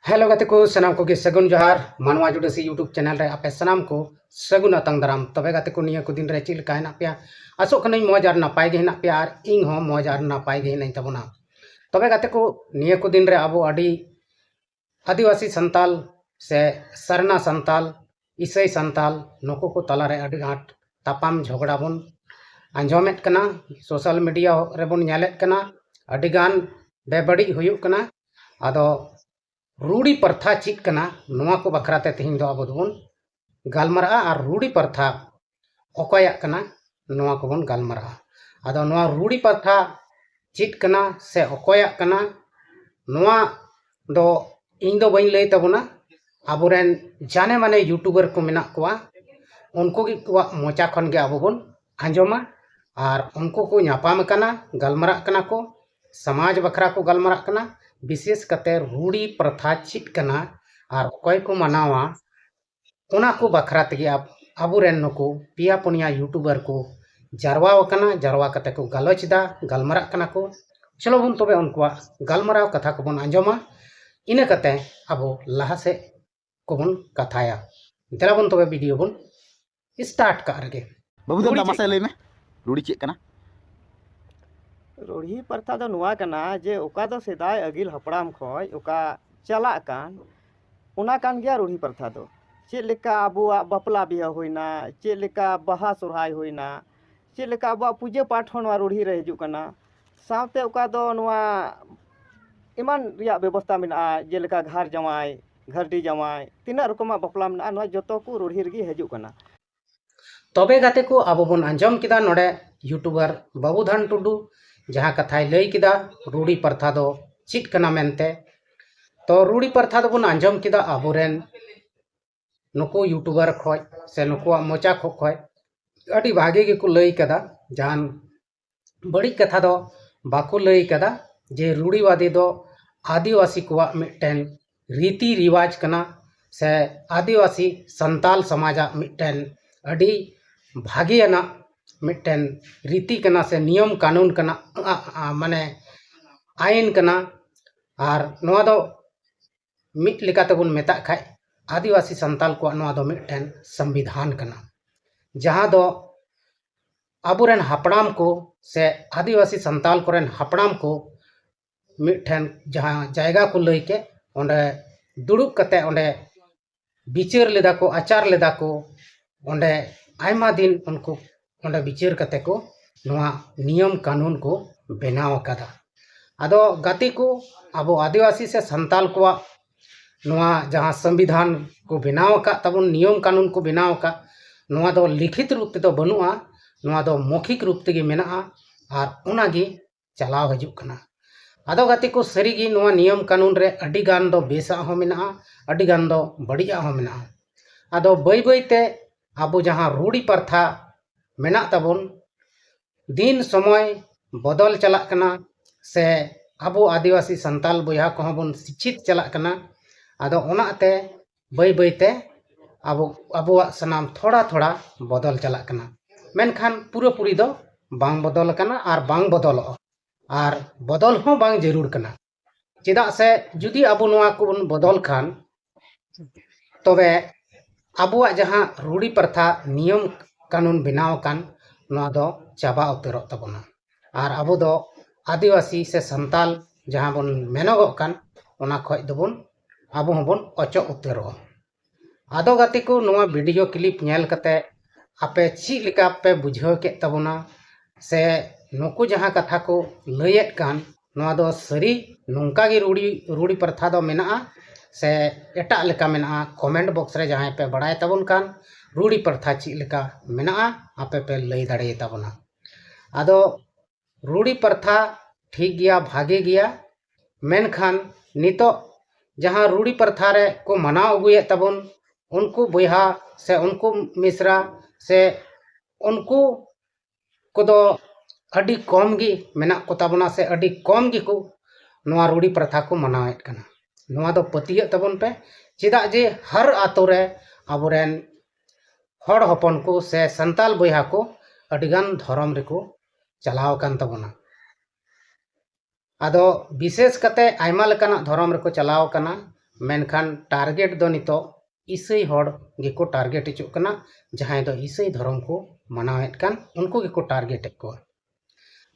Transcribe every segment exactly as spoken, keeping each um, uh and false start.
Hello ᱜᱟᱛᱮ ᱠᱚ, ᱥᱟᱱᱟᱢ ᱠᱚᱜᱮ ᱥᱟᱹᱜᱩᱱ ᱡᱚᱦᱟᱨ᱾ ᱢᱟᱱᱣᱟ ᱡᱩᱰᱟᱹᱥᱤ YouTube ᱪᱮᱱᱮᱞ ᱨᱮ ᱟᱯᱮ ᱥᱟᱱᱟᱢ ᱠᱚ ᱥᱟᱹᱜᱩᱱ ᱟᱛᱟᱝ ᱫᱟᱨᱟᱢ᱾ ᱛᱚᱵᱮ ᱜᱟᱛᱮ ᱠᱚ, ᱱᱤᱭᱟᱹ ᱠᱚ ᱫᱤᱱ ᱨᱮ ᱪᱮᱫ ᱞᱮᱠᱟ ᱦᱮᱱᱟᱜ ᱯᱮᱭᱟ? ᱟᱥᱚᱜ ᱠᱟᱹᱱᱟᱹᱧ ᱢᱚᱡᱽ ᱟᱨ ᱱᱟᱯᱟᱭ ᱜᱮ ᱦᱮᱱᱟᱜ ᱯᱮᱭᱟ, ᱟᱨ ᱤᱧ ᱦᱚᱸ ᱢᱚᱡᱽ ᱟᱨ ᱱᱟᱯᱟᱭ ᱜᱮ ᱦᱮᱱᱟᱹᱧ ᱛᱟᱵᱚᱱᱟ᱾ ᱛᱚᱵᱮ ᱜᱟᱛᱮ ᱠᱚ, ᱱᱤᱭᱟᱹ ᱠᱚ ᱫᱤᱱ ᱨᱮ ᱟᱵᱚ ᱟᱹᱰᱤ ᱟᱹᱫᱤᱵᱟᱹᱥᱤ ᱥᱟᱱᱛᱟᱞ ᱥᱮ ᱥᱟᱨᱱᱟ ᱥᱟᱱᱛᱟᱞ, ᱤᱥᱟᱹᱭ ᱥᱟᱱᱛᱟᱞ, ᱱᱩᱠᱩ ᱠᱚ ᱛᱟᱞᱟᱨᱮ ᱟᱹᱰᱤ ᱟᱸᱴ ᱛᱟᱯᱟᱢ ᱡᱷᱚᱜᱽᱲᱟ ᱵᱚᱱ ᱟᱸᱡᱚᱢᱮᱫ ᱠᱟᱱᱟ, ᱥᱳᱥᱟᱞ ᱢᱤᱰᱤᱭᱟ ᱨᱮᱵᱚᱱ ᱧᱮᱞᱮᱫ ᱠᱟᱱᱟ, ᱟᱹᱰᱤᱜᱟᱱ ᱵᱮᱵᱟᱹᱲᱤᱡ ᱦᱩᱭᱩᱜ ᱠᱟᱱᱟ᱾ ᱟᱫᱚ ᱨᱩᱲᱤ ᱯᱨᱚᱛᱷᱟ ᱪᱮᱫ ᱠᱟᱱᱟ, ᱱᱚᱣᱟ ᱠᱚ ᱵᱟᱠᱷᱨᱟ ᱛᱮ ᱛᱮᱦᱮᱧ ᱫᱚ ᱟᱵᱚ ᱫᱚᱵᱚᱱ ᱜᱟᱞᱢᱟᱨᱟᱜᱼᱟ᱾ ᱟᱨ ᱨᱩᱲᱤ ᱯᱨᱚᱛᱷᱟ ᱚᱠᱚᱭᱟᱜ ᱠᱟᱱᱟ, ᱱᱚᱣᱟ ᱠᱚᱵᱚᱱ ᱜᱟᱞᱢᱟᱨᱟᱜᱼᱟ᱾ ᱟᱫᱚ ᱱᱚᱣᱟ ᱨᱩᱲᱤ ᱯᱨᱚᱛᱷᱟ ᱪᱮᱫ ᱠᱟᱱᱟ ᱥᱮ ᱚᱠᱚᱭᱟᱜ ᱠᱟᱱᱟ, ᱱᱚᱣᱟ ᱫᱚ ᱤᱧ ᱫᱚ ᱵᱟᱹᱧ ᱞᱟᱹᱭ ᱛᱟᱵᱚᱱᱟ᱾ ᱟᱵᱚᱨᱮᱱ ᱡᱟᱱᱮ ᱢᱟᱱᱮ YouTuber ᱠᱚ ᱢᱮᱱᱟᱜ ᱠᱚᱣᱟ, ᱩᱱᱠᱩ ᱜᱮ ᱠᱚᱣᱟᱜ ᱢᱚᱪᱟ ᱠᱷᱚᱱ ᱜᱮ ᱟᱵᱚ ᱵᱚᱱ ᱟᱸᱡᱚᱢᱟ᱾ ᱟᱨ ᱩᱱᱠᱩ ᱠᱚ ᱧᱟᱯᱟᱢ ᱟᱠᱟᱱᱟ, ᱜᱟᱞᱢᱟᱨᱟᱜ ᱠᱟᱱᱟ ᱠᱚ, ᱥᱚᱢᱟᱡᱽ ᱵᱟᱠᱷᱨᱟ ᱠᱚ ᱜᱟᱞᱢᱟᱨᱟᱜ ᱠᱟᱱᱟ, ᱵᱤᱥᱮᱥ ᱠᱟᱛᱮ ᱨᱩᱲᱤ ᱯᱨᱚᱛᱷᱟ ᱪᱮᱫ ᱠᱟᱱᱟ ᱟᱨ ᱚᱠᱚᱭ ᱠᱚ ᱢᱟᱱᱟᱣᱟ, ᱚᱱᱟ ᱠᱚ ᱵᱟᱠᱷᱨᱟ ᱛᱮᱜᱮ ᱟᱵ-, ᱟᱵᱚᱨᱮᱱ ᱱᱩᱠᱩ ᱯᱮᱭᱟ ᱯᱩᱱᱭᱟ YouTuber ᱠᱚ ᱡᱟᱨᱣᱟ ᱟᱠᱟᱱᱟ᱾ ᱡᱟᱨᱣᱟ ᱠᱟᱛᱮ ᱠᱚ ᱜᱟᱞᱚᱪ ᱮᱫᱟ, ᱜᱟᱞᱢᱟᱨᱟᱜ ᱠᱟᱱᱟ ᱠᱚ᱾ ᱪᱚᱞᱚ ᱵᱚᱱ ᱛᱚᱵᱮ ᱩᱱᱠᱩᱣᱟᱜ ᱜᱟᱞᱢᱟᱨᱟᱣ ᱠᱟᱛᱷᱟ ᱠᱚᱵᱚᱱ ᱟᱸᱡᱚᱢᱟ, ᱤᱱᱟᱹ ᱠᱟᱛᱮ ᱟᱵᱚ ᱞᱟᱦᱟ ᱥᱮᱫ ᱠᱚᱵᱚᱱ ᱠᱟᱛᱷᱟᱭᱟ᱾ ᱫᱮᱞᱟ ᱵᱚᱱ ᱛᱚᱵᱮ ᱵᱷᱤᱰᱤᱭᱳ ᱵᱚᱱ ᱥᱴᱟᱨᱴ ᱠᱟᱜ ᱨᱮᱜᱮ᱾ ᱵᱟᱹᱵᱩ ᱫᱷᱚᱱ ᱨᱩᱲᱤ ᱫᱟ, ᱪᱮᱫ ᱢᱟᱥᱮ ᱠᱟᱱᱟ? ᱞᱟᱹᱭ ᱢᱮ, ᱨᱩᱲᱤ ᱪᱮᱫ ᱠᱟᱱᱟ? ᱨᱩᱲᱦᱤ ᱯᱨᱚᱛᱷᱟ ᱫᱚ ᱱᱚᱣᱟ ᱠᱟᱱᱟ ᱡᱮ ᱚᱠᱟ ᱫᱚ ᱥᱮᱫᱟᱭ ᱟᱹᱜᱤᱞ ᱦᱟᱯᱲᱟᱢ ᱠᱷᱚᱱ ᱚᱠᱟ ᱪᱟᱞᱟᱜ ᱠᱟᱱ, ᱚᱱᱟ ᱠᱟᱱ ᱜᱮᱭᱟ ᱨᱩᱲᱦᱤ ᱯᱨᱚᱛᱷᱟ ᱫᱚ᱾ ᱪᱮᱫ ᱞᱮᱠᱟ ᱟᱵᱚᱣᱟᱜ ᱵᱟᱯᱞᱟ ᱵᱤᱦᱟᱹ ᱦᱩᱭᱱᱟ, ᱪᱮᱫ ᱞᱮᱠᱟ ᱵᱟᱦᱟ ᱥᱚᱨᱦᱟᱭ ᱦᱩᱭᱱᱟ, ᱪᱮᱫ ᱞᱮᱠᱟ ᱟᱵᱚᱣᱟᱜ ᱯᱩᱡᱟᱹ ᱯᱟᱴ ᱦᱚᱸ ᱱᱚᱣᱟ ᱨᱩᱲᱦᱤ ᱨᱮ ᱦᱤᱡᱩᱜ ᱠᱟᱱᱟ᱾ ᱥᱟᱶᱛᱮ ᱚᱠᱟ ᱫᱚ ᱱᱚᱣᱟ ᱮᱢᱟᱱ ᱨᱮᱭᱟᱜ ᱵᱮᱵᱚᱥᱛᱷᱟ ᱢᱮᱱᱟᱜᱼᱟ, ᱡᱮᱞᱮᱠᱟ ᱜᱷᱟᱨ ᱡᱟᱶᱟᱭ, ᱜᱷᱟᱹᱨᱰᱤ ᱡᱟᱶᱟᱭ, ᱛᱤᱱᱟᱹᱜ ᱨᱚᱠᱚᱢᱟᱜ ᱵᱟᱯᱞᱟ ᱢᱮᱱᱟᱜᱼᱟ, ᱱᱚᱣᱟ ᱡᱚᱛᱚ ᱠᱚ ᱨᱩᱲᱦᱤ ᱨᱮᱜᱮ ᱦᱤᱡᱩᱜ ᱠᱟᱱᱟ᱾ ᱛᱚᱵᱮ ᱜᱟᱛᱮ ᱠᱚ, ᱟᱵᱚ ᱵᱚᱱ ᱟᱸᱡᱚᱢ ᱠᱮᱫᱟ ᱱᱚᱰᱮ YouTuber ᱵᱟᱹᱵᱩᱫᱷᱟᱱ ᱴᱩᱰᱩ ᱡᱟᱦᱟᱸ ᱠᱟᱛᱷᱟᱭ ᱞᱟᱹᱭ ᱠᱮᱫᱟ, ᱨᱩᱲᱤ ᱯᱨᱚᱛᱷᱟ ᱫᱚ ᱪᱮᱫ ᱠᱟᱱᱟ ᱢᱮᱱᱛᱮ᱾ ᱛᱚ ᱨᱩᱲᱤ ᱯᱨᱚᱛᱷᱟ ᱫᱚᱵᱚᱱ ᱟᱸᱡᱚᱢ ᱠᱮᱫᱟ ᱟᱵᱚᱨᱮᱱ ᱱᱩᱠᱩ YouTuber ᱠᱷᱚᱡ ᱥᱮ ᱱᱩᱠᱩᱣᱟᱜ ᱢᱚᱪᱟ ᱠᱷᱚᱡ ᱠᱷᱚᱡ ᱟᱹᱰᱤ ᱵᱷᱟᱜᱮ ᱜᱮᱠᱚ ᱞᱟᱹᱭ ᱠᱟᱫᱟ᱾ ᱡᱟᱦᱟᱱ ᱵᱟᱹᱲᱤᱡ ᱠᱟᱛᱷᱟ ᱫᱚ ᱵᱟᱠᱚ ᱞᱟᱹᱭ ᱠᱟᱫᱟ ᱡᱮ ᱨᱩᱲᱤᱣᱟᱫᱤ ᱫᱚ ᱟᱹᱫᱤᱵᱟᱹᱥᱤ ᱠᱚᱣᱟᱜ ᱢᱤᱫᱴᱮᱱ ᱨᱤᱛᱤ ᱨᱤᱣᱟᱡᱽ ᱠᱟᱱᱟ ᱥᱮ ᱟᱹᱫᱤᱵᱟᱹᱥᱤ ᱥᱟᱱᱛᱟᱞ ᱥᱚᱢᱟᱡᱟᱜ ᱢᱤᱫᱴᱮᱱ ᱟᱹᱰᱤ ᱵᱷᱟᱜᱮᱭᱟᱱᱟᱜ ᱢᱤᱫᱴᱮᱱ ᱨᱤᱛᱤ ᱠᱟᱱᱟ ᱥᱮ ᱱᱤᱭᱚᱢ ᱠᱟᱹᱱᱩᱱ ᱠᱟᱱᱟ, ᱟ, ᱟ, ᱢᱟᱱᱮ ᱟᱭᱤᱱ ᱠᱟᱱᱟ᱾ ᱟᱨ ᱱᱚᱣᱟ ᱫᱚ ᱢᱤᱫ ᱞᱮᱠᱟ ᱛᱮᱵᱚᱱ ᱢᱮᱛᱟᱜ ᱠᱷᱟᱡ, ᱟᱹᱫᱤᱵᱟᱹᱥᱤ ᱥᱟᱱᱛᱟᱞ ᱠᱚᱣᱟᱜ ᱱᱚᱣᱟ ᱫᱚ ᱢᱤᱫᱴᱮᱱ ᱥᱚᱝᱵᱤᱫᱷᱟᱱ ᱠᱟᱱᱟ, ᱡᱟᱦᱟᱸ ᱫᱚ ᱟᱵᱚᱨᱮᱱ ᱦᱟᱯᱲᱟᱢ ᱠᱚ ᱥᱮ ᱟᱹᱫᱤᱵᱟᱹᱥᱤ ᱥᱟᱱᱛᱟᱞ ᱠᱚᱨᱮᱱ ᱦᱟᱯᱲᱟᱢ ᱠᱚ ᱢᱤᱫᱴᱷᱮᱱ ᱡᱟᱦᱟᱸ ᱡᱟᱭᱜᱟ ᱠᱚ ᱞᱟᱹᱭ ᱠᱮᱫ, ᱚᱸᱰᱮ ᱫᱩᱲᱩᱵ ᱠᱟᱛᱮ ᱚᱸᱰᱮ ᱵᱤᱪᱟᱹᱨ ᱞᱮᱫᱟ ᱠᱚ, ᱟᱪᱟᱨ ᱞᱮᱫᱟ ᱠᱚ, ᱚᱸᱰᱮ ᱟᱭᱢᱟ ᱫᱤᱱ ᱩᱱᱠᱩ ᱚᱸᱰᱮ ᱵᱤᱪᱟᱹᱨ ᱠᱟᱛᱮ ᱠᱚ ᱱᱚᱣᱟ ᱱᱤᱭᱚᱢ ᱠᱟᱹᱱᱩᱱ ᱠᱚ ᱵᱮᱱᱟᱣ ᱟᱠᱟᱫᱟ᱾ ᱟᱫᱚ ᱜᱟᱛᱮ ᱠᱚ, ᱟᱵᱚ ᱟᱹᱫᱤᱵᱟᱹᱥᱤ ᱥᱮ ᱥᱟᱱᱛᱟᱞ ᱠᱚᱣᱟᱜ ᱱᱚᱣᱟ ᱡᱟᱦᱟᱸ ᱥᱚᱝᱵᱤᱫᱷᱟᱱ ᱠᱚ ᱵᱮᱱᱟᱣ ᱟᱠᱟᱫ ᱛᱟᱵᱚᱱ, ᱱᱤᱭᱚᱢ ᱠᱟᱹᱱᱩᱱ ᱠᱚ ᱵᱮᱱᱟᱣ ᱟᱠᱟᱫ, ᱱᱚᱣᱟ ᱫᱚ ᱞᱤᱠᱷᱤᱛ ᱨᱩᱯ ᱛᱮᱫᱚ ᱵᱟᱹᱱᱩᱜᱼᱟ, ᱱᱚᱣᱟ ᱫᱚ ᱢᱚᱠᱷᱤᱠ ᱨᱩᱯ ᱛᱮᱜᱮ ᱢᱮᱱᱟᱜᱼᱟ᱾ ᱟᱨ ᱚᱱᱟᱜᱮ ᱪᱟᱞᱟᱣ ᱦᱤᱡᱩᱜ ᱠᱟᱱᱟ᱾ ᱟᱫᱚ ᱜᱟᱛᱮ ᱠᱚ, ᱥᱟᱹᱨᱤᱜᱮ ᱱᱚᱣᱟ ᱱᱤᱭᱚᱢ ᱠᱟᱹᱱᱩᱱ ᱨᱮ ᱟᱹᱰᱤ ᱜᱟᱱ ᱫᱚ ᱵᱮᱥᱟᱜ ᱦᱚᱸ ᱢᱮᱱᱟᱜᱼᱟ, ᱟᱹᱰᱤ ᱜᱟᱱ ᱫᱚ ᱵᱟᱹᱲᱤᱡᱟᱜ ᱦᱚᱸ ᱢᱮᱱᱟᱜᱼᱟ᱾ ᱟᱫᱚ ᱵᱟᱹᱭ ᱵᱟᱹᱭ ᱛᱮ ᱟᱵᱚ ᱡᱟᱦᱟᱸ ᱨᱩᱲᱤ ᱯᱨᱚᱛᱷᱟ ᱢᱮᱱᱟᱜ ᱛᱟᱵᱚᱱ, ᱫᱤᱱ ᱥᱚᱢᱚᱭ ᱵᱚᱫᱚᱞ ᱪᱟᱞᱟᱜ ᱠᱟᱱᱟ, ᱥᱮ ᱟᱵᱚ ᱟᱹᱫᱤᱵᱟᱹᱥᱤ ᱥᱟᱱᱛᱟᱞ ᱵᱚᱭᱦᱟ ᱠᱚᱦᱚᱸ ᱵᱚᱱ ᱥᱤᱪᱪᱷᱤᱛ ᱪᱟᱞᱟᱜ ᱠᱟᱱᱟ᱾ ᱟᱫᱚ ᱚᱱᱟᱛᱮ ᱵᱟᱹᱭ ᱵᱟᱹᱭ ᱛᱮ ᱟᱵᱚ, ᱟᱵᱚᱣᱟᱜ ᱥᱟᱱᱟᱢ ᱛᱷᱚᱲᱟ ᱛᱷᱚᱲᱟ ᱵᱚᱫᱚᱞ ᱪᱟᱞᱟᱜ ᱠᱟᱱᱟ, ᱢᱮᱱᱠᱷᱟᱱ ᱯᱩᱨᱟᱹᱯᱩᱨᱤ ᱫᱚ ᱵᱟᱝ ᱵᱚᱫᱚᱞ ᱟᱠᱟᱱᱟ ᱟᱨ ᱵᱟᱝ ᱵᱚᱫᱚᱞᱚᱜᱼᱟ, ᱟᱨ ᱵᱚᱫᱚᱞ ᱦᱚᱸ ᱵᱟᱝ ᱡᱟᱹᱨᱩᱲ ᱠᱟᱱᱟ᱾ ᱪᱮᱫᱟᱜ ᱥᱮ ᱡᱩᱫᱤ ᱟᱵᱚ ᱱᱚᱣᱟ ᱠᱚᱵᱚᱱ ᱵᱚᱫᱚᱞ ᱠᱷᱟᱱ, ᱛᱚᱵᱮ ᱟᱵᱚᱣᱟᱜ ᱡᱟᱦᱟᱸ ᱨᱩᱲᱤ ᱯᱨᱚᱛᱷᱟ ᱱᱤᱭᱚᱢ ᱠᱟᱹᱱᱩᱱ ᱵᱮᱱᱟᱣ ᱟᱠᱟᱱ, ᱱᱚᱣᱟ ᱫᱚ ᱪᱟᱵᱟ ᱩᱛᱟᱹᱨᱚᱜ ᱛᱟᱵᱚᱱᱟ᱾ ᱟᱨ ᱟᱵᱚ ᱫᱚ ᱟᱹᱫᱤᱵᱟᱹᱥᱤ ᱥᱮ ᱥᱟᱱᱛᱟᱞ ᱡᱟᱦᱟᱸ ᱵᱚᱱ ᱢᱮᱱᱚᱜᱚᱜ ᱠᱟᱱ, ᱚᱱᱟ ᱠᱷᱚᱡ ᱫᱚᱵᱚᱱ, ᱟᱵᱚ ᱦᱚᱸᱵᱚᱱ ᱚᱪᱚᱜ ᱩᱛᱟᱹᱨᱚᱜᱼᱟ᱾ ᱟᱫᱚ ᱜᱟᱛᱮ ᱠᱚ, ᱱᱚᱣᱟ ᱵᱷᱤᱰᱤᱭᱳ ᱠᱞᱤᱯ ᱧᱮᱞ ᱠᱟᱛᱮ ᱟᱯᱮ ᱪᱮᱫ ᱞᱮᱠᱟ ᱯᱮ ᱵᱩᱡᱷᱟᱹᱣ ᱠᱮᱫ ᱛᱟᱵᱚᱱᱟ, ᱥᱮ ᱱᱩᱠᱩ ᱡᱟᱦᱟᱸ ᱠᱟᱛᱷᱟ ᱠᱚ ᱞᱟᱹᱭᱮᱫ ᱠᱟᱱ, ᱱᱚᱣᱟ ᱫᱚ ᱥᱟᱹᱨᱤ ᱱᱚᱝᱠᱟ ᱜᱮ ᱨᱩᱲᱤ, ᱨᱩᱲᱤ ᱯᱨᱚᱛᱷᱟ ᱫᱚ ᱢᱮᱱᱟᱜᱼᱟ ᱥᱮ ᱮᱴᱟᱜ ᱞᱮᱠᱟ ᱢᱮᱱᱟᱜᱼᱟ? ᱠᱚᱢᱮᱱᱴ ᱵᱚᱠᱥ ᱨᱮ ᱡᱟᱦᱟᱸᱭ ᱯᱮ ᱵᱟᱲᱟᱭ ᱛᱟᱵᱚᱱ ᱠᱷᱟᱱ, ᱨᱩᱲᱤ ᱯᱨᱚᱛᱷᱟ ᱪᱮᱫ ᱞᱮᱠᱟ ᱢᱮᱱᱟᱜᱼᱟ, ᱟᱯᱮ ᱯᱮ ᱞᱟᱹᱭ ᱫᱟᱲᱮᱭᱟᱛᱟᱵᱚᱱᱟ᱾ ᱟᱫᱚ ᱨᱩᱲᱤ ᱯᱨᱚᱛᱷᱟ ᱴᱷᱤᱠ ᱜᱮᱭᱟ, ᱵᱷᱟᱜᱮ ᱜᱮᱭᱟ, ᱢᱮᱱᱠᱷᱟᱱ ᱱᱤᱛᱚᱜ ᱡᱟᱦᱟᱸ ᱨᱩᱲᱤ ᱯᱨᱚᱛᱷᱟ ᱨᱮ ᱠᱚ ᱢᱟᱱᱟᱣ ᱟᱹᱜᱩᱭᱮᱫ ᱛᱟᱵᱚᱱ, ᱩᱱᱠᱩ ᱵᱚᱭᱦᱟ ᱥᱮ ᱩᱱᱠᱩ ᱢᱤᱥᱨᱟ ᱥᱮ ᱩᱱᱠᱩ ᱠᱚᱫᱚ ᱟᱹᱰᱤ ᱠᱚᱢ ᱜᱮ ᱢᱮᱱᱟᱜ ᱠᱚ ᱛᱟᱵᱚᱱᱟ ᱥᱮ ᱟᱹᱰᱤ ᱠᱚᱢ ᱜᱮᱠᱚ ᱱᱚᱣᱟ ᱨᱩᱲᱤ ᱯᱨᱚᱛᱷᱟ ᱠᱚ ᱢᱟᱱᱟᱣᱮᱫ ᱠᱟᱱᱟ᱾ ᱱᱚᱣᱟ ᱫᱚ ᱯᱟᱹᱛᱭᱟᱹᱜ ᱛᱟᱵᱚᱱ ᱯᱮ, ᱪᱮᱫᱟᱜ ᱡᱮ ᱦᱟᱨ ᱟᱛᱳ ᱨᱮ ᱟᱵᱚᱨᱮᱱ ᱦᱚᱲ ᱦᱚᱯᱚᱱ ᱠᱚ ᱥᱮ ᱥᱟᱱᱛᱟᱞ ᱵᱚᱭᱦᱟ ᱠᱚ ᱟᱹᱰᱤᱜᱟᱱ ᱫᱷᱚᱨᱚᱢ ᱨᱮᱠᱚ ᱪᱟᱞᱟᱣ ᱟᱠᱟᱱ ᱛᱟᱵᱚᱱᱟ᱾ ᱟᱫᱚ ᱵᱤᱥᱮᱥ ᱠᱟᱛᱮ ᱟᱭᱢᱟ ᱞᱮᱠᱟᱱᱟᱜ ᱫᱷᱚᱨᱚᱢ ᱨᱮᱠᱚ ᱪᱟᱞᱟᱣ ᱟᱠᱟᱱᱟ, ᱢᱮᱱᱠᱷᱟᱱ ᱴᱟᱨᱜᱮᱴ ᱫᱚ ᱱᱤᱛᱚᱜ ᱤᱥᱟᱹᱭ ᱦᱚᱲ ᱜᱮᱠᱚ ᱴᱟᱨᱜᱮᱴ ᱦᱚᱪᱚᱜ ᱠᱟᱱᱟ, ᱡᱟᱦᱟᱸᱭ ᱫᱚ ᱤᱥᱟᱹᱭ ᱫᱷᱚᱨᱚᱢ ᱠᱚ ᱢᱟᱱᱟᱣᱮᱫ ᱠᱟᱱ, ᱩᱱᱠᱩ ᱜᱮᱠᱚ ᱴᱟᱨᱜᱮᱴ ᱮᱫ ᱠᱚᱣᱟ᱾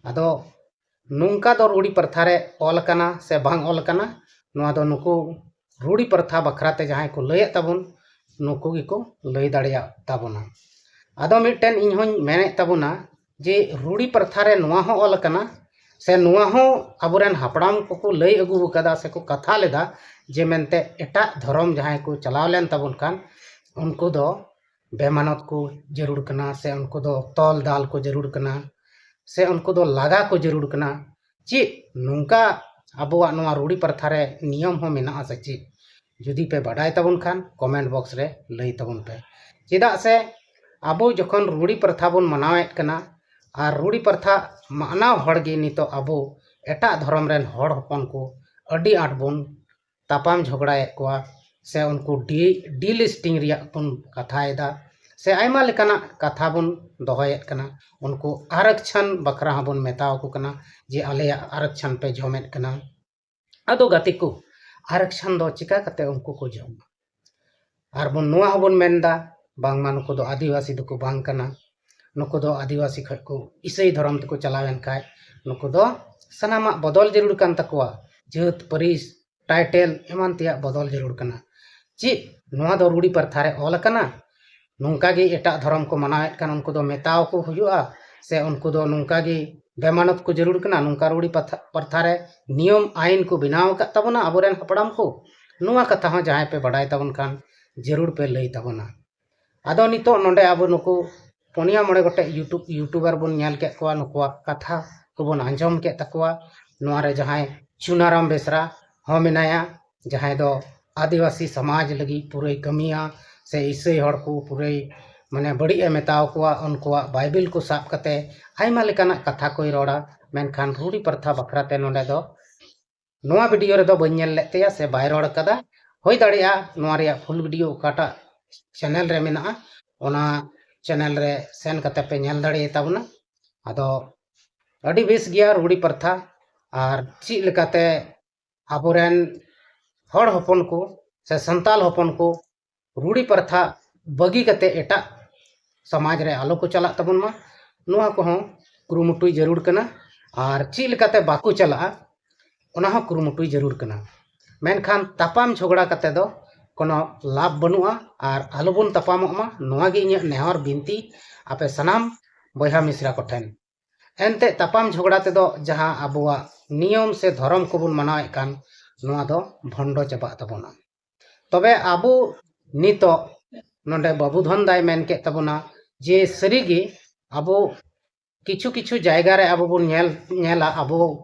ᱟᱫᱚ ᱱᱚᱝᱠᱟ ᱫᱚ ᱨᱩᱲᱤ ᱯᱨᱚᱛᱷᱟ ᱨᱮ ᱚᱞ ᱟᱠᱟᱱᱟ ᱥᱮ ᱵᱟᱝ ᱚᱞ ᱟᱠᱟᱱᱟ, ᱱᱚᱣᱟ ᱫᱚ ᱱᱩᱠᱩ ᱨᱩᱲᱤ ᱯᱨᱚᱛᱷᱟ ᱵᱟᱠᱷᱨᱟ ᱛᱮ ᱡᱟᱦᱟᱸᱭ ᱠᱚ ᱞᱟᱹᱭᱮᱫ ᱛᱟᱵᱚᱱ, ᱱᱩᱠᱩ ᱜᱮᱠᱚ ᱞᱟᱹᱭ ᱫᱟᱲᱮᱭᱟᱜ ᱛᱟᱵᱚᱱᱟ᱾ ᱟᱫᱚ ᱢᱤᱫᱴᱮᱱ ᱤᱧ ᱦᱚᱧ ᱢᱮᱱᱮᱫ ᱛᱟᱵᱚᱱᱟ ᱡᱮ ᱨᱩᱲᱤ ᱯᱨᱚᱛᱷᱟ ᱨᱮ ᱱᱚᱣᱟ ᱦᱚᱸ ᱚᱞ ᱟᱠᱟᱱᱟ ᱥᱮ ᱱᱚᱣᱟ ᱦᱚᱸ ᱟᱵᱚᱨᱮᱱ ᱦᱟᱯᱲᱟᱢ ᱠᱚᱠᱚ ᱞᱟᱹᱭ ᱟᱹᱜᱩ ᱟᱠᱟᱫᱟ ᱥᱮᱠᱚ ᱠᱟᱛᱷᱟ ᱞᱮᱫᱟ ᱡᱮ ᱢᱮᱱᱛᱮ ᱮᱴᱟᱜ ᱫᱷᱚᱨᱚᱢ ᱡᱟᱦᱟᱸᱭ ᱠᱚ ᱪᱟᱞᱟᱣ ᱞᱮᱱ ᱛᱟᱵᱚᱱ ᱠᱷᱟᱱ ᱩᱱᱠᱩ ᱫᱚ ᱵᱮᱢᱟᱱᱚᱛ ᱠᱚ ᱡᱟᱹᱨᱩᱲ ᱠᱟᱱᱟ ᱥᱮ ᱩᱱᱠᱩ ᱫᱚ ᱛᱚᱞ ᱫᱟᱞ ᱠᱚ ᱡᱟᱹᱨᱩᱲ ᱠᱟᱱᱟ ᱥᱮ ᱩᱱᱠᱩ ᱫᱚ ᱞᱟᱜᱟ ᱠᱚ ᱡᱟᱹᱨᱩᱲ ᱠᱟᱱᱟ᱾ ᱪᱮᱫ ᱱᱚᱝᱠᱟ ᱟᱵᱚᱣᱟᱜ ᱱᱚᱣᱟ ᱨᱩᱲᱤ ᱯᱨᱚᱛᱷᱟ ᱨᱮ ᱱᱤᱭᱚᱢ ᱦᱚᱸ ᱢᱮᱱᱟᱜᱼᱟ ᱥᱮ ᱪᱮᱫ? ᱡᱩᱫᱤ ᱯᱮ ᱵᱟᱰᱟᱭ ᱛᱟᱵᱚᱱ ᱠᱷᱟᱱ ᱠᱚᱢᱮᱱᱴ ᱵᱚᱠᱥ ᱨᱮ ᱞᱟᱹᱭ ᱛᱟᱵᱚᱱ ᱯᱮ᱾ ᱪᱮᱫᱟᱜ ᱥᱮ ᱟᱵᱚ ᱡᱚᱠᱷᱚᱱ ᱨᱩᱲᱤ ᱯᱨᱚᱛᱷᱟ ᱵᱚᱱ ᱢᱟᱱᱟᱣᱮᱫ ᱠᱟᱱᱟ ᱟᱨ ᱨᱩᱲᱤ ᱯᱨᱚᱛᱷᱟ ᱢᱟᱱᱟᱣ ᱦᱚᱲ ᱜᱮ ᱱᱤᱛᱚᱜ ᱟᱵᱚ ᱮᱴᱟᱜ ᱫᱷᱚᱨᱚᱢ ᱨᱮᱱ ᱦᱚᱲ ᱦᱚᱯᱚᱱ ᱠᱚ ᱟᱹᱰᱤ ᱟᱸᱴ ᱵᱚᱱ ᱛᱟᱯᱟᱢ ᱡᱷᱚᱜᱽᱲᱟᱭᱮᱫ ᱠᱚᱣᱟ ᱥᱮ ᱩᱱᱠᱩ ᱰᱤ ᱰᱤᱞᱤᱥᱴᱤᱝ ᱨᱮᱭᱟᱜ ᱵᱚᱱ ᱠᱟᱛᱷᱟᱭᱮᱫᱟ ᱥᱮ ᱟᱭᱢᱟ ᱞᱮᱠᱟᱱᱟᱜ ᱠᱟᱛᱷᱟ ᱵᱚᱱ ᱫᱚᱦᱚᱭᱮᱫ ᱠᱟᱱᱟ᱾ ᱩᱱᱠᱩ ᱟᱨᱚᱠᱪᱷᱚᱱ ᱵᱟᱠᱷᱨᱟ ᱦᱚᱸᱵᱚᱱ ᱢᱮᱛᱟᱣ ᱟᱠᱚ ᱠᱟᱱᱟ ᱡᱮ ᱟᱞᱮᱭᱟᱜ ᱟᱨᱚᱠᱪᱷᱚᱱ ᱯᱮ ᱡᱚᱢᱮᱫ ᱠᱟᱱᱟ᱾ ᱟᱫᱚ ᱜᱟᱛᱮ ᱠᱚ, ᱟᱨᱚᱠᱪᱷᱚᱱ ᱫᱚ ᱪᱤᱠᱟ ᱠᱟᱛᱮ ᱩᱱᱠᱩ ᱠᱚ ᱡᱚᱢᱟ? ᱟᱨ ᱵᱚᱱ ᱱᱚᱣᱟ ᱦᱚᱸᱵᱚᱱ ᱢᱮᱱᱫᱟ ᱵᱟᱝᱢᱟ ᱱᱩᱠᱩ ᱫᱚ ᱟᱹᱫᱤᱵᱟᱹᱥᱤ ᱫᱚᱠᱚ ᱵᱟᱝ ᱠᱟᱱᱟ, ᱱᱩᱠᱩ ᱫᱚ ᱟᱹᱫᱤᱵᱟᱹᱥᱤ ᱠᱷᱚᱱ ᱠᱚ ᱤᱥᱟᱹᱭ ᱫᱷᱚᱨᱚᱢ ᱛᱮᱠᱚ ᱪᱟᱞᱟᱣᱮᱱ ᱠᱷᱟᱡ ᱱᱩᱠᱩ ᱫᱚ ᱥᱟᱱᱟᱢᱟᱜ ᱵᱚᱫᱚᱞ ᱡᱟᱹᱨᱩᱲ ᱠᱟᱱ ᱛᱟᱠᱚᱣᱟ, ᱡᱟᱹᱛ, ᱯᱟᱹᱨᱤᱥ, ᱴᱟᱭᱴᱮᱞ ᱮᱢᱟᱱ ᱛᱮᱭᱟᱜ ᱵᱚᱫᱚᱞ ᱡᱟᱹᱨᱩᱲ ᱠᱟᱱᱟ᱾ ᱪᱮᱫ ᱱᱚᱣᱟ ᱫᱚ ᱨᱩᱲᱤ ᱯᱨᱚᱛᱷᱟ ᱨᱮ ᱚᱞ ᱟᱠᱟᱱᱟ? ᱱᱚᱝᱠᱟ ᱜᱮ ᱮᱴᱟᱜ ᱫᱷᱚᱨᱚᱢ ᱠᱚ ᱢᱟᱱᱟᱣᱮᱫ ᱠᱟᱱ ᱩᱱᱠᱩ ᱫᱚ ᱢᱮᱛᱟᱣ ᱠᱚ ᱦᱩᱭᱩᱜᱼᱟ ᱥᱮ ᱩᱱᱠᱩ ᱫᱚ ᱱᱚᱝᱠᱟ ᱜᱮ ᱵᱮᱢᱟᱱᱚᱛ ᱠᱚ ᱡᱟᱹᱨᱩᱲ ᱠᱟᱱᱟ? ᱱᱚᱝᱠᱟ ᱨᱩᱲᱤ ᱯᱨᱚᱛᱷᱟ ᱨᱮ ᱱᱤᱭᱚᱢ ᱟᱭᱤᱱ ᱠᱚ ᱵᱮᱱᱟᱣ ᱟᱠᱟᱫ ᱛᱟᱵᱚᱱᱟ ᱟᱵᱚᱨᱮᱱ ᱦᱟᱯᱲᱟᱢ ᱠᱚ? ᱱᱚᱣᱟ ᱠᱟᱛᱷᱟ ᱦᱚᱸ ᱡᱟᱦᱟᱸᱭ ᱯᱮ ᱵᱟᱰᱟᱭ ᱛᱟᱵᱚᱱ ᱠᱷᱟᱱ ᱡᱟᱹᱨᱩᱲ ᱯᱮ ᱞᱟᱹᱭ ᱛᱟᱵᱚᱱᱟ᱾ ᱟᱫᱚ ᱱᱤᱛᱚᱜ ᱱᱚᱰᱮ ᱟᱵᱚ ᱱᱩᱠᱩ ᱯᱩᱱᱭᱟ ᱢᱚᱬᱮ ᱜᱚᱴᱮᱡ ᱭᱩᱴᱩᱵᱽ ᱭᱩᱴᱩᱵᱟᱨ ᱵᱚᱱ ᱧᱮᱞ ᱠᱮᱫ ᱠᱚᱣᱟ, ᱱᱩᱠᱩᱣᱟᱜ ᱠᱟᱛᱷᱟ ᱠᱚᱵᱚᱱ ᱟᱸᱡᱚᱢ ᱠᱮᱫ ᱛᱟᱠᱚᱣᱟ᱾ ᱱᱚᱣᱟ ᱨᱮ ᱡᱟᱦᱟᱸᱭ ᱪᱩᱱᱟᱨᱟᱢ ᱵᱮᱥᱨᱟ ᱦᱚᱸ ᱢᱮᱱᱟᱭᱟ, ᱡᱟᱦᱟᱸᱭ ᱫᱚ ᱟᱹᱫᱤᱵᱟᱹᱥᱤ ᱥᱚᱢᱟᱡᱽ ᱞᱟᱹᱜᱤᱫ ᱯᱩᱨᱟᱹᱭ ᱠᱟᱹᱢᱤᱭᱟ ᱥᱮ ᱤᱥᱟᱹᱭ ᱦᱚᱲ ᱠᱚ ᱯᱩᱨᱟᱹᱭ ᱢᱟᱱᱮ ᱵᱟᱹᱲᱤᱡ ᱮ ᱢᱮᱛᱟᱣ ᱠᱚᱣᱟ, ᱩᱱᱠᱩᱣᱟᱜ ᱵᱟᱭᱵᱮᱞ ᱠᱚ ᱥᱟᱵ ᱠᱟᱛᱮ ᱟᱭᱢᱟ ᱞᱮᱠᱟᱱᱟᱜ ᱠᱟᱛᱷᱟ ᱠᱚᱭ ᱨᱚᱲᱟ᱾ ᱢᱮᱱᱠᱷᱟᱱ ᱨᱩᱲᱤ ᱯᱨᱚᱛᱷᱟ ᱵᱟᱠᱷᱨᱟ ᱛᱮ ᱱᱚᱰᱮ ᱫᱚ ᱱᱚᱣᱟ ᱵᱷᱤᱰᱤᱭᱳ ᱨᱮᱫᱚ ᱵᱟᱹᱧ ᱧᱮᱞ ᱞᱮᱫ ᱛᱟᱭᱟ ᱥᱮ ᱵᱟᱭ ᱨᱚᱲ ᱠᱟᱫᱟ᱾ ᱦᱩᱭ ᱫᱟᱲᱮᱭᱟᱜᱼᱟ ᱱᱚᱣᱟ ᱨᱮᱭᱟᱜ ᱯᱷᱩᱞ ᱵᱷᱤᱰᱤᱭᱳ ᱚᱠᱟᱴᱟᱜ ᱪᱮᱱᱮᱞ ᱨᱮ ᱢᱮᱱᱟᱜᱼᱟ, ᱚᱱᱟ ᱪᱮᱱᱮᱞ ᱨᱮ ᱥᱮᱱ ᱠᱟᱛᱮ ᱯᱮ ᱧᱮᱞ ᱫᱟᱲᱮᱭᱟᱛᱟ ᱵᱚᱱᱟ᱾ ᱟᱫᱚ ᱟᱹᱰᱤ ᱵᱮᱥ ᱜᱮᱭᱟ ᱨᱩᱲᱤ ᱯᱨᱚᱛᱷᱟ ᱟᱨ ᱪᱮᱫ ᱞᱮᱠᱟᱛᱮ ᱟᱵᱚᱨᱮᱱ ᱦᱚᱲ ᱦᱚᱯᱚᱱ ᱠᱚ ᱥᱮ ᱥᱟᱱᱛᱟᱞ ᱦᱚᱯᱚᱱ ᱠᱚ ᱨᱩᱲᱤ ᱯᱨᱚᱛᱷᱟ ᱵᱟᱹᱜᱤ ᱠᱟᱛᱮ ᱮᱴᱟᱜ ᱥᱚᱢᱟᱡᱽ ᱨᱮ ᱟᱞᱚ ᱠᱚ ᱪᱟᱞᱟᱜ ᱛᱟᱵᱚᱱ ᱢᱟ, ᱱᱚᱣᱟ ᱠᱚᱦᱚᱸ ᱠᱩᱨᱩᱢᱩᱴᱩᱭ ᱡᱟᱹᱨᱩᱲ ᱠᱟᱱᱟ᱾ ᱟᱨ ᱪᱮᱫ ᱞᱮᱠᱟᱛᱮ ᱵᱟᱠᱚ ᱪᱟᱞᱟᱜᱼᱟ, ᱚᱱᱟ ᱦᱚᱸ ᱠᱩᱨᱩᱢᱩᱴᱩᱭ ᱡᱟᱹᱨᱩᱲ ᱠᱟᱱᱟ᱾ ᱢᱮᱱᱠᱷᱟᱱ ᱛᱟᱯᱟᱢ ᱡᱷᱚᱜᱽᱲᱟ ᱠᱟᱛᱮ ᱫᱚ ᱠᱳᱱᱳ ᱞᱟᱵᱷ ᱵᱟᱹᱱᱩᱜᱼᱟ᱾ ᱟᱨ ᱟᱞᱚᱵᱚᱱ ᱛᱟᱯᱟᱢᱚᱜ ᱢᱟ, ᱱᱚᱣᱟ ᱜᱮ ᱤᱧᱟᱹᱜ ᱱᱮᱦᱚᱨ ᱵᱤᱱᱛᱤ ᱟᱯᱮ ᱥᱟᱱᱟᱢ ᱵᱚᱭᱦᱟ ᱢᱤᱥᱨᱟ ᱠᱚᱴᱷᱮᱱ᱾ ᱮᱱᱛᱮ ᱛᱟᱯᱟᱢ ᱡᱷᱚᱜᱽᱲᱟ ᱛᱮᱫᱚ ᱡᱟᱦᱟᱸ ᱟᱵᱚᱣᱟᱜ ᱱᱤᱭᱚᱢ ᱥᱮ ᱫᱷᱚᱨᱚᱢ ᱠᱚᱵᱚᱱ ᱢᱟᱱᱟᱣᱮᱫ ᱠᱟᱱ, ᱱᱚᱣᱟ ᱫᱚ ᱵᱷᱚᱱᱰᱚ ᱪᱟᱵᱟᱜ ᱛᱟᱵᱚᱱᱟ᱾ ᱛᱚᱵᱮ ᱟᱵᱚ ᱱᱤᱛᱚᱜ ᱱᱚᱰᱮ ᱵᱟᱹᱵᱩ ᱫᱷᱚᱱ ᱫᱟᱭ ᱢᱮᱱ ᱠᱮᱫ ᱛᱟᱵᱚᱱᱟ ᱡᱮ ᱥᱟᱹᱨᱤᱜᱮ ᱟᱵᱚ ᱠᱤᱪᱷᱩ ᱠᱤᱪᱷᱩ ᱡᱟᱭᱜᱟ ᱨᱮ ᱟᱵᱚ ᱵᱚᱱ ᱧᱮᱞ, ᱧᱮᱞᱟ, ᱟᱵᱚ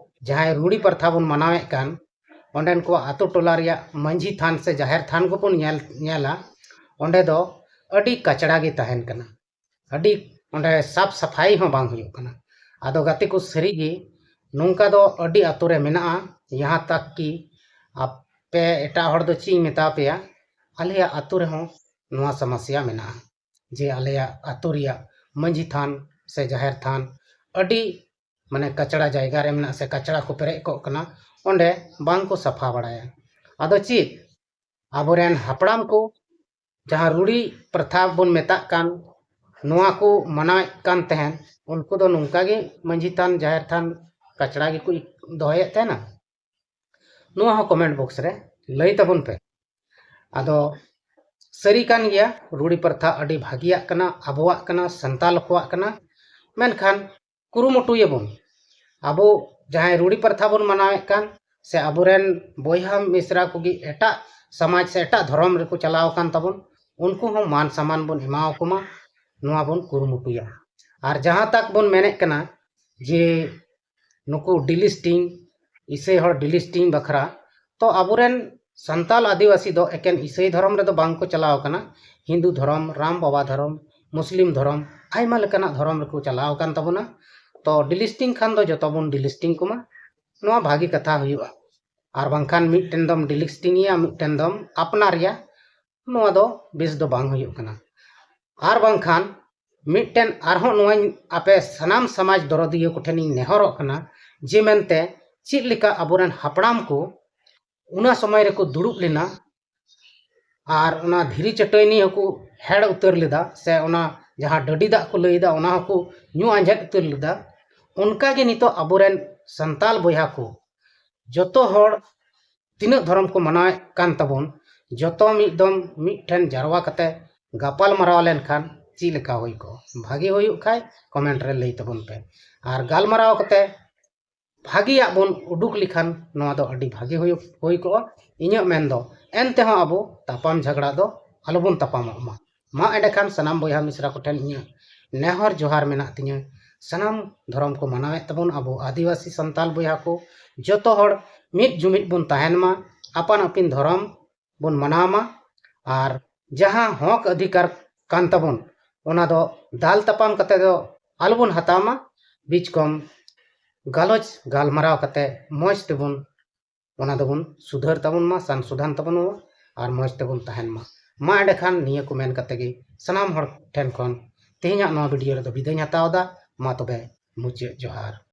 ᱡᱟᱦᱟᱸᱭ ᱨᱩᱲᱤ ᱯᱨᱚᱛᱷᱟ ᱵᱚᱱ ᱢᱟᱱᱟᱣᱮᱫ ᱠᱟᱱ, ᱚᱸᱰᱮᱱ ᱠᱚᱣᱟᱜ ᱟᱛᱳ ᱴᱚᱞᱟ ᱨᱮᱭᱟᱜ ᱢᱟᱹᱡᱷᱤ ᱛᱷᱟᱱ ᱥᱮ ᱡᱟᱦᱮᱨ ᱛᱷᱟᱱ ᱠᱚᱵᱚᱱ ᱧᱮᱞ, ᱧᱮᱞᱟ, ᱚᱸᱰᱮ ᱫᱚ ᱟᱹᱰᱤ ᱠᱟᱪᱲᱟ ᱜᱮ ᱛᱟᱦᱮᱱ ᱠᱟᱱᱟ, ᱟᱹᱰᱤ ᱚᱸᱰᱮ ᱥᱟᱯ ᱥᱟᱯᱷᱟᱭ ᱦᱚᱸ ᱵᱟᱝ ᱦᱩᱭᱩᱜ ᱠᱟᱱᱟ᱾ ᱟᱫᱚ ᱜᱟᱛᱮ ᱠᱚ, ᱥᱟᱹᱨᱤᱜᱮ ᱱᱚᱝᱠᱟ ᱫᱚ ᱟᱹᱰᱤ ᱟᱛᱳ ᱨᱮ ᱢᱮᱱᱟᱜᱼᱟ, ᱡᱟᱦᱟᱸ ᱛᱟᱠ ᱠᱤ ᱟᱯᱮ ᱮᱴᱟᱜ ᱦᱚᱲ ᱫᱚ ᱪᱮᱫ ᱤᱧ ᱢᱮᱛᱟ ᱯᱮᱭᱟ, ᱟᱞᱮᱭᱟᱜ ᱟᱛᱳ ᱨᱮᱦᱚᱸ ᱱᱚᱣᱟ ᱥᱚᱢᱚᱥᱭᱟ ᱢᱮᱱᱟᱜᱼᱟ ᱡᱮ ᱟᱞᱮᱭᱟᱜ ᱟᱛᱳ ᱨᱮᱭᱟᱜ ᱢᱟᱹᱡᱷᱤ ᱛᱷᱟᱱ ᱥᱮ ᱡᱟᱦᱮᱨ ᱛᱷᱟᱱ ᱟᱹᱰᱤ ᱢᱟᱱᱮ ᱠᱟᱪᱲᱟ ᱡᱟᱭᱜᱟ ᱨᱮ ᱢᱮᱱᱟᱜᱼᱟ ᱥᱮ ᱠᱟᱪᱲᱟ ᱠᱚ ᱯᱮᱨᱮᱡ ᱠᱚᱜ ᱠᱟᱱᱟ, ᱚᱸᱰᱮ ᱵᱟᱝ ᱠᱚ ᱥᱟᱯᱷᱟ ᱵᱟᱲᱟᱭᱟ᱾ ᱟᱫᱚ ᱪᱮᱫ ᱟᱵᱚᱨᱮᱱ ᱦᱟᱯᱲᱟᱢ ᱠᱚ ᱡᱟᱦᱟᱸ ᱨᱩᱲᱤ ᱯᱨᱚᱛᱷᱟ ᱵᱚᱱ ᱢᱮᱛᱟᱜ ᱠᱟᱱ, ᱱᱚᱣᱟ ᱠᱚ ᱢᱟᱱᱟᱣᱮᱫ ᱠᱟᱱ ᱛᱟᱦᱮᱸᱱ, ᱩᱱᱠᱩ ᱫᱚ ᱱᱚᱝᱠᱟ ᱜᱮ ᱢᱟᱹᱡᱷᱤ ᱛᱷᱟᱱ, ᱡᱟᱦᱮᱨ ᱛᱷᱟᱱ ᱠᱟᱪᱲᱟ ᱜᱮᱠᱚ ᱫᱚᱦᱚᱭᱮᱫ ᱛᱟᱦᱮᱱᱟ? ᱱᱚᱣᱟ ᱦᱚᱸ comment box ᱨᱮ ᱞᱟᱹᱭ ᱛᱟᱵᱚᱱ ᱯᱮ᱾ ᱟᱫᱚ ᱥᱟᱹᱨᱤ ᱠᱟᱱ ᱜᱮᱭᱟ, ᱨᱩᱲᱤ ᱯᱨᱚᱛᱷᱟ ᱟᱹᱰᱤ ᱵᱷᱟᱹᱜᱤᱭᱟᱜ ᱠᱟᱱᱟ, ᱟᱵᱚᱣᱟᱜ ᱠᱟᱱᱟ, ᱥᱟᱱᱛᱟᱞ ᱠᱚᱣᱟᱜ ᱠᱟᱱᱟ, ᱢᱮᱱᱠᱷᱟᱱ ᱠᱩᱨᱩᱢᱩᱴᱩᱭᱟᱵᱚᱱ ᱟᱵᱚ ᱡᱟᱦᱟᱸᱭ ᱨᱩᱲᱤ ᱯᱨᱚᱛᱷᱟ ᱵᱚᱱ ᱢᱟᱱᱟᱣᱮᱫ ᱠᱟᱱ, ᱥᱮ ᱟᱵᱚᱨᱮᱱ ᱵᱚᱭᱦᱟ ᱢᱤᱥᱨᱟ ᱠᱚᱜᱮ ᱮᱴᱟᱜ ᱥᱚᱢᱟᱡᱽ ᱥᱮ ᱮᱴᱟᱜ ᱫᱷᱚᱨᱚᱢ ᱨᱮᱠᱚ ᱪᱟᱞᱟᱣ ᱟᱠᱟᱱ ᱛᱟᱵᱚᱱ, ᱩᱱᱠᱩ ᱦᱚᱸ ᱢᱟᱱ ᱥᱚᱢᱢᱟᱱ ᱵᱚᱱ ᱮᱢᱟᱣᱟᱠᱚ ᱢᱟ, ᱱᱚᱣᱟ ᱵᱚᱱ ᱠᱩᱨᱩᱢᱩᱴᱩᱭᱟ᱾ ᱟᱨ ᱡᱟᱦᱟᱸ ᱛᱟᱠ ᱵᱚᱱ ᱢᱮᱱᱮᱫ ᱠᱟᱱᱟ ᱡᱮ ᱱᱩᱠᱩ delisting, ᱤᱥᱟᱹᱭ ᱦᱚᱲ delisting ᱵᱟᱠᱷᱨᱟ, ᱛᱚ ᱟᱵᱚᱨᱮᱱ ᱥᱟᱱᱛᱟᱞ ᱟᱹᱫᱤᱵᱟᱹᱥᱤ ᱫᱚ ᱮᱠᱮᱱ ᱤᱥᱟᱹᱭ ᱫᱷᱚᱨᱚᱢ ᱨᱮᱫᱚ ᱵᱟᱝ ᱠᱚ ᱪᱟᱞᱟᱣ ᱟᱠᱟᱱᱟ, ᱦᱤᱱᱫᱩ ᱫᱷᱚᱨᱚᱢ, ᱨᱟᱢ ᱵᱟᱵᱟ ᱫᱷᱚᱨᱚᱢ, ᱢᱩᱥᱞᱤᱢ ᱫᱷᱚᱨᱚᱢ, ᱟᱭᱢᱟ ᱞᱮᱠᱟᱱᱟᱜ ᱫᱷᱚᱨᱚᱢ ᱨᱮᱠᱚ ᱪᱟᱞᱟᱣ ᱟᱠᱟᱱ ᱛᱟᱵᱚᱱᱟ᱾ ᱛᱚ delisting ᱠᱷᱟᱱ ᱫᱚ ᱡᱚᱛᱚ ᱵᱚᱱ delisting ᱠᱚᱢᱟ, ᱱᱚᱣᱟ ᱵᱷᱟᱹᱜᱤ ᱠᱟᱛᱷᱟ ᱦᱩᱭᱩᱜᱼᱟ᱾ ᱟᱨ ᱵᱟᱝᱠᱷᱟᱱ ᱢᱤᱫᱴᱮᱱ ᱫᱚᱢ delisting ᱮᱭᱟ, ᱢᱤᱫᱴᱮᱱ ᱫᱚᱢ ᱟᱯᱱᱟᱨ ᱮᱭᱟ, ᱱᱚᱣᱟ ᱫᱚ ᱵᱮᱥ ᱫᱚ ᱵᱟᱝ ᱦᱩᱭᱩᱜ ᱠᱟᱱᱟ᱾ ᱟᱨ ᱵᱟᱝᱠᱷᱟᱱ ᱢᱤᱫᱴᱮᱱ ᱟᱨᱦᱚᱸ ᱱᱚᱣᱟᱧ ᱟᱯᱮ ᱥᱟᱱᱟᱢ ᱥᱚᱢᱟᱡᱽ ᱫᱚᱨᱚᱫᱤᱭᱟᱹ ᱠᱚᱴᱷᱮᱱᱤᱧ ᱱᱮᱦᱚᱨᱚᱜ ᱠᱟᱱᱟ ᱡᱮ ᱢᱮᱱᱛᱮ ᱪᱮᱫ ᱞᱮᱠᱟ ᱟᱵᱚᱨᱮᱱ ᱦᱟᱯᱲᱟᱢ ᱠᱚ ᱚᱱᱟ ᱥᱚᱢᱚᱭ ᱨᱮᱠᱚ ᱫᱩᱲᱩᱵ ᱞᱮᱱᱟ ᱟᱨ ᱚᱱᱟ ᱫᱷᱤᱨᱤ ᱪᱟᱹᱴᱟᱹᱭᱱᱤ ᱦᱚᱸᱠᱚ ᱦᱮᱲ ᱩᱛᱟᱹᱨ ᱞᱮᱫᱟ, ᱥᱮ ᱚᱱᱟ ᱡᱟᱦᱟᱸ ᱰᱟᱹᱰᱤ ᱫᱟᱜ ᱠᱚ ᱞᱟᱹᱭᱫᱟ ᱚᱱᱟ ᱦᱚᱸᱠᱚ ᱧᱩ ᱟᱸᱡᱮᱫ ᱩᱛᱟᱹᱨ ᱞᱮᱫᱟ᱾ ᱚᱱᱠᱟᱜᱮ ᱱᱤᱛᱚᱜ ᱟᱵᱚᱨᱮᱱ ᱥᱟᱱᱛᱟᱞ ᱵᱚᱭᱦᱟ ᱠᱚ ᱡᱚᱛᱚ ᱦᱚᱲ ᱛᱤᱱᱟᱹᱜ ᱫᱷᱚᱨᱚᱢ ᱠᱚ ᱢᱟᱱᱟᱣᱮᱫ ᱠᱟᱱ ᱛᱟᱵᱚᱱ, ᱡᱚᱛᱚ ᱢᱤᱫ ᱫᱚᱢ ᱢᱤᱫ ᱴᱷᱮᱱ ᱡᱟᱨᱣᱟ ᱠᱟᱛᱮ ᱜᱟᱯᱟᱞ ᱢᱟᱨᱟᱣ ᱞᱮᱱᱠᱷᱟᱱ ᱪᱮᱫ ᱞᱮᱠᱟ ᱦᱩᱭ ᱠᱚᱜᱼᱟ? ᱵᱷᱟᱜᱮ ᱦᱩᱭᱩᱜ ᱠᱷᱟᱡ ᱠᱚᱢᱮᱱᱴ ᱨᱮ ᱞᱟᱹᱭ ᱛᱟᱵᱚᱱ ᱯᱮ᱾ ᱟᱨ ᱜᱟᱞᱢᱟᱨᱟᱣ ᱠᱟᱛᱮ ᱵᱷᱟᱜᱮᱭᱟᱜ ᱵᱚᱱ ᱩᱰᱩᱠ ᱞᱮᱠᱷᱟᱱ ᱱᱚᱣᱟ ᱫᱚ ᱟᱹᱰᱤ ᱵᱷᱟᱜᱮ ᱦᱩᱭᱩᱜ, ᱦᱩᱭ ᱠᱚᱜᱼᱟ᱾ ᱤᱧᱟᱹᱜ ᱢᱮᱱ ᱫᱚ ᱮᱱ ᱛᱮᱦᱚᱸ ᱟᱵᱚ ᱛᱟᱯᱟᱢ ᱡᱷᱟᱜᱽᱲᱟ ᱫᱚ ᱟᱞᱚᱵᱚᱱ ᱛᱟᱯᱟᱢᱚᱜ ᱢᱟ᱾ ᱢᱟ ᱮᱸᱰᱮᱠᱷᱟᱱ ᱥᱟᱱᱟᱢ ᱵᱚᱭᱦᱟ ᱢᱤᱥᱨᱟ ᱠᱚᱴᱷᱮᱱ ᱤᱧᱟᱹᱜ ᱱᱮᱦᱚᱨ ᱡᱚᱦᱟᱨ ᱢᱮᱱᱟᱜ ᱛᱤᱧᱟᱹ, ᱥᱟᱱᱟᱢ ᱫᱷᱚᱨᱚᱢ ᱠᱚ ᱢᱟᱱᱟᱣᱮᱫ ᱛᱟᱵᱚᱱ ᱟᱵᱚ ᱟᱹᱫᱤᱵᱟᱹᱥᱤ ᱥᱟᱱᱛᱟᱞ ᱵᱚᱭᱦᱟ ᱠᱚ ᱡᱚᱛᱚ ᱦᱚᱲ ᱢᱤᱫ ᱡᱩᱢᱤᱫ ᱵᱚᱱ ᱛᱟᱦᱮᱱ ᱢᱟ, ᱟᱯᱟᱱ ᱟᱹᱯᱤᱱ ᱫᱷᱚᱨᱚᱢ ᱵᱚᱱ ᱢᱟᱱᱟᱣ ᱢᱟ, ᱟᱨ ᱡᱟᱦᱟᱸ ᱦᱚᱸᱠ ᱚᱫᱷᱤᱠᱟᱨ ᱠᱟᱱ ᱛᱟᱵᱚᱱ ᱚᱱᱟ ᱫᱚ ᱫᱟᱞ ᱛᱟᱯᱟᱢ ᱠᱟᱛᱮ ᱫᱚ ᱟᱞᱚᱵᱚᱱ ᱦᱟᱛᱟᱣ ᱢᱟ, ᱵᱤᱪᱠᱚᱢ ᱜᱟᱞᱚᱪ ᱜᱟᱞᱢᱟᱨᱟᱣ ᱠᱟᱛᱮ ᱢᱚᱡᱽ ᱛᱮᱵᱚᱱ ᱚᱱᱟ ᱫᱚᱵᱚᱱ ᱥᱩᱫᱷᱟᱹᱨ ᱛᱟᱵᱚᱱ ᱢᱟ, ᱥᱟᱱᱥᱩᱫᱷᱟᱱ ᱛᱟᱵᱚᱱ ᱢᱟ, ᱟᱨ ᱢᱚᱡᱽ ᱛᱮᱵᱚᱱ ᱛᱟᱦᱮᱱ ᱢᱟ᱾ ᱢᱟ ᱮᱸᱰᱮᱠᱷᱟᱱ ᱱᱤᱭᱟᱹ ᱠᱚ ᱢᱮᱱ ᱠᱟᱛᱮ ᱜᱮ ᱥᱟᱱᱟᱢ ᱦᱚᱲ ᱴᱷᱮᱱ ᱠᱷᱚᱱ ᱛᱮᱦᱮᱧᱟᱜ ᱱᱚᱣᱟ ᱵᱷᱤᱰᱤᱭᱳ ᱨᱮᱫᱚ ᱵᱤᱫᱟᱹᱭ ᱤᱧ ᱦᱟᱛᱟᱣ ᱮᱫᱟ᱾ ᱢᱟ ᱛᱚᱵᱮ ᱢᱩᱪᱟᱹᱫ ᱡᱚᱦᱟᱨ᱾